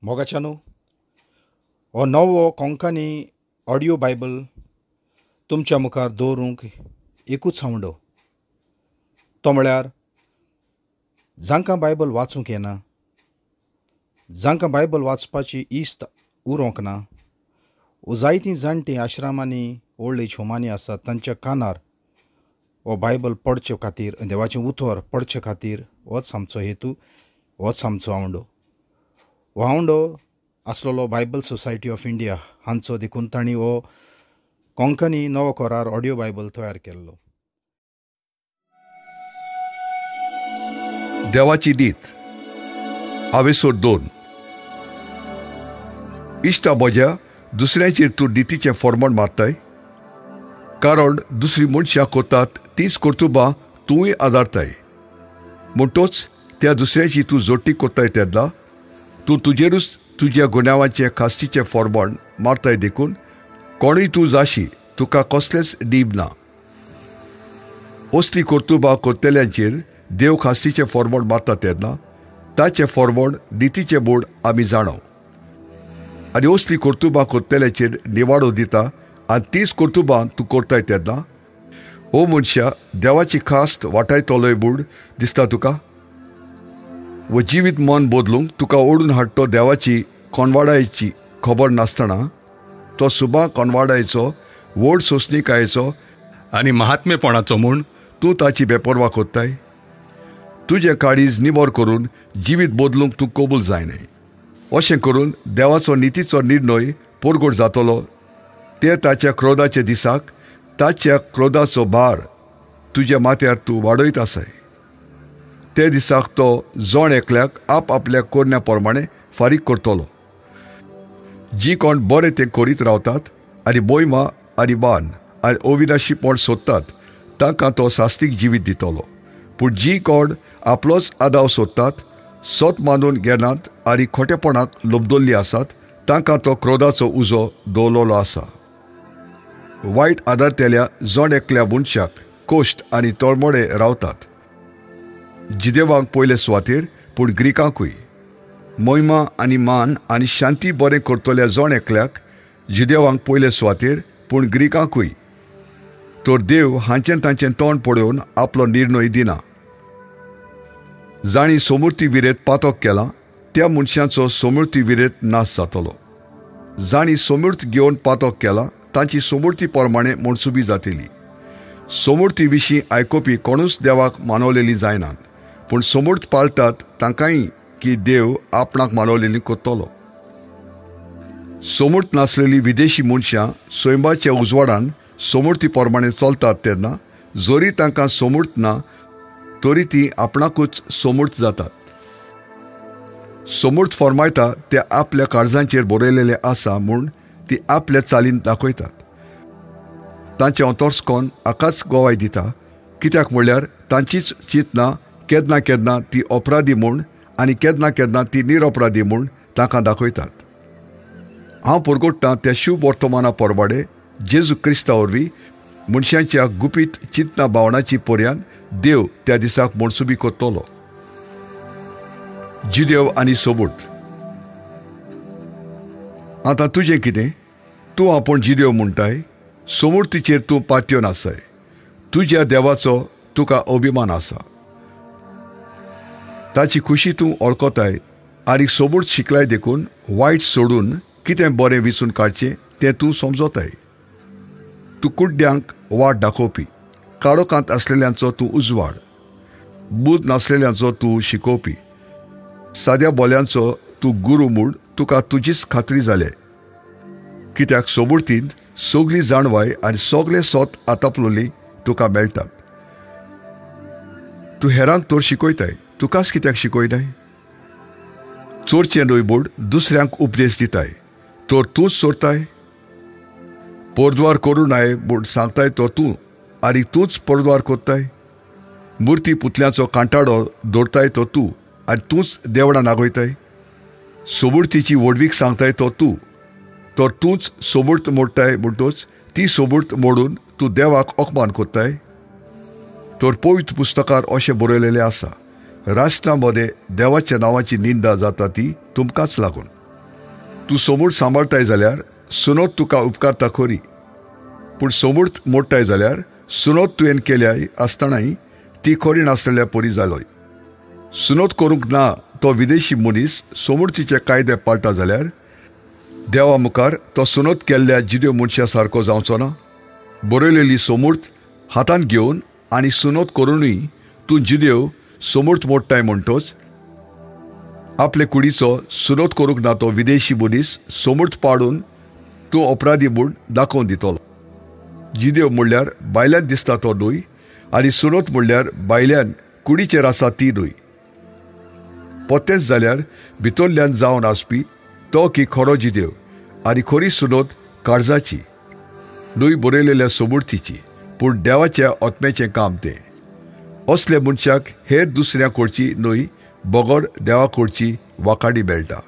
मोगाच्यानो, हो नवो Konkani audio Bible तुमच्या मुखार दवरूंक एकूच आवंडो, तो म्हळ्यार जांकां बायबल वाचूंक येना, जांकां बायबल वाचपाची इस्त उरोंक ना, जायतीं जाणटीं आश्रमांनी ओल्ड एज होमांनी आसात तांच्या कानार हो बायबल पडचे खातीर, देवाचें उतर पडचे खातीर होच आमचो हेतू, होच आमचो आवंडो. हो आवंडो आसलेलो बायबल सोसायटी ऑफ इंडिया हांचो, देखून तांणी हो कोंकणी नवो करार ऑडियो बायबल तयार केल्लो. देवाची नीत आवेसोर 2. इश्टा म्हज्या, दुसऱ्यांचेर तूं नितीचें फॉर्मण मारताय, कारण दुसरी मनशां करतात तीच कर्तुबां तूंय आदारताय. म्हणटोच त्या दुसऱ्याची तूं जोडटी करताय तेन्ना तूं तुजेरूच तुज्या गुन्यांवाचें खास्तीचें फॉर्मण मारताय, देखून कोणूय तूं जाशी तुका कसलेंच डीब ना. असली कर्तुबां करतल्यांचेर देव खास्तीचें फॉर्मण मारता तेन्ना ताचें फॉर्मण नितीचें बोर्ड आमी जाणव, आनी असली कर्तुबां करतल्याचेर निवाडो दिता आनी तीच कर्तुबां तूं करताय तेन्ना हो मनशा देवाची खास्त वाटायतलोय बूड दिसता तुका. व जिवीत मन बदलूंक तुका ओडून हाडटो देवाची कोनवाडायची खबर नासतना तो सुबा कोनवाडायचो, व्हड सोंसणीकायेचो आनी महात्मेपणाचो म्हूण तूं ताची बेपर्वा करताय. तुजें काळीज निबर करून जिवीत बदलूंक तूं कबूल जायनाय. अशें करून देवाचो नितीचो निर्णय परगट जातलो. ते ताच्या क्रोधाच्या दिसाक ताच्या क्रोधाचो भार तुज्या माथ्यार तूं वाडयत आसाय. ते दिसाक तो जण एकल्याक आप आपल्या कोरण्या प्रमाणे फारीक करतलो. जी कोण बरें तें करीत रावतात आनी मोहिमा आनी मान आनी अविनाशीपण सोदतात तांकां तो सास्तीक जिवीत दितलो. पूण जी कोण आपलोच आदाव सोदतात, सत मानून घेनात आनी खोटेपणाक लोबदल्ली आसात तांकां तो क्रोधाचो उजो दवरलेलो आसा. वायट आदारतल्या जण एकल्या मनशाक कोश्ट आनी तळमळे रावतात. जिदेवांक पयले सुवातेर, पूण ग्रीकांकूय. मोहिमा आनी मान आनी शांती बरें करतल्या जण एकल्याक जिदेवांक पयले सुवातेर, पूण ग्रीकांकूय. तर देव हांचें तांचें तोंड पळोवन आपलो निर्णय दिना. जांणी समूर्ती विरेत पातक केलां त्या मनशांचो समूर्ती विरेत नाश जातलो. जांणी समूर्त घेवन पातक केलां तांची समूर्ती प्रमाणे मनसुबी जातली. समूर्ती विशीं आयकुपी कोणूच देवाक मानवलेली जायनात, पूण समूर्त पाळटात तांकांय की देव आपणाक मानवलेली करतलो. समूर्त नासलेली विदेशी मनशां सैमाच्या उजवाडान समूर्ती प्रमाणे चलतात तेन्ना जरी तांकां समूर्त ना तरी ती आपणाकूच समूर्त जातात. समूर्त फॉर्मायता ते आपल्या काळजांचेर बरयलेलें आसा म्हूण ती आपल्या चालीन दाखयतात. तांचें अंतर्सकोन आकाच गोवाय दिता, कित्याक म्हणल्यार तांचीच चिंतना केन्ना केन्ना ती अपराधी म्हूण आनी केन्ना केन्ना ती निरपराधी म्हूण तांकां दाखयतात. हांव परगट्टां त्या शुभ वर्तमाना परवाडे जेजू क्रिस्ता वरवीं मनशांच्या गुपीत चिंतना भावनाची पर्यान देव त्या दिसाक मनसुबी करतलो. जिदेव आनी सोबूत. आतां तुजें कितें? तूं आपूण जिदेव म्हणटाय, समूर्तीचेर तूं पातयेवन आसाय. तुज्या देवाचो तुका अभिमान आसा, ताची खुशी तूं वळखताय आनी सोबूत शिकलाय, देखून वायट सोडून कितें बरें विचून काडचें तें तूं समजताय. तूं कुड्ड्यांक वाट दाखोवपी, काळोखांत आसलेल्यांचो तूं उजवाड, बूद नासलेल्यांचो तूं शिकोवपी, साद्या बोल्यांचो तूं गुरू म्हूण तुका तुजीच खात्री जाले. कित्याक सोबुर्तींत सगली जाणवाय आनी सगले सोत आतापलोली तुका मेळटात. तूं हेरांक तर शिकयताय, तुकाच कित्याक शिकयनाय? चोरचें न्हय म्हूण दुसऱ्यांक उपदेश दिताय, तर तूंच चोरताय. पोरद्वार करूं नाय म्हूण सांगताय तो तूं, आनी तूंच पोरद्वार करताय. मुर्ती पुतल्यांचो कांटाडो दवरताय तो तूं, आनी तूंच देवळां नागयताय. सोबुर्तीची व्हडवीक सांगताय तो तूं, तर तूंच सोबूर्त मोडटाय. म्हणटोच ती सोबूर्त मोडून तूं देवाक अपमान करताय. तर पवित्र पुस्तकार अशें बरयलेलें आसा, राष्ट्रां मदें देवाच्या नांवाची निंदा जाता ती तुमकांच लागून. तूं सोमूर्त सांबाळटाय जाल्यार सुनोत तुका उपकारता खरी, पूण सोमूर्त मोडटाय जाल्यार सुनोत तुवें केल्याय आसतनाय ती खरी नासलेल्या परी जालोय. सुनोत करूंक ना तो विदेशी मनीस सोमूर्तीचे कायदे पाळटा जाल्यार देवा मुखार तो सुनोत केल्ल्या जिद्यो मनशा सारको जावचो ना. बरयलेली सोमूर्त हातांत घेवन आनी सुनोत करुनूय तूं जिदेव सोमूर्त मोडटाय म्हणटोच आपले कुडीचो सुनोत करूंक ना तो विदेशी मनीस सोमूर्त पाडून तूं अपराधी म्हूण दाखोवन दितलो. जिदेव म्हणल्यार भायल्यान दिसता तो न्हय आनी सुनोत म्हणल्यार भायल्यान कुडीचेर आसा ती न्हय. पोतेंच जाल्यार भितरल्यान जावन आसपी तो की खरो जिदेव आनी खरी सुनोत काळजाची न्हय बरयलेल्या सोमूर्तीची, पूण देवाच्या आत्म्याचें काम तें. असले मनशाक हेर दुसऱ्या कडची न्हय बगर देवा कडची वाकाडी मेळटा.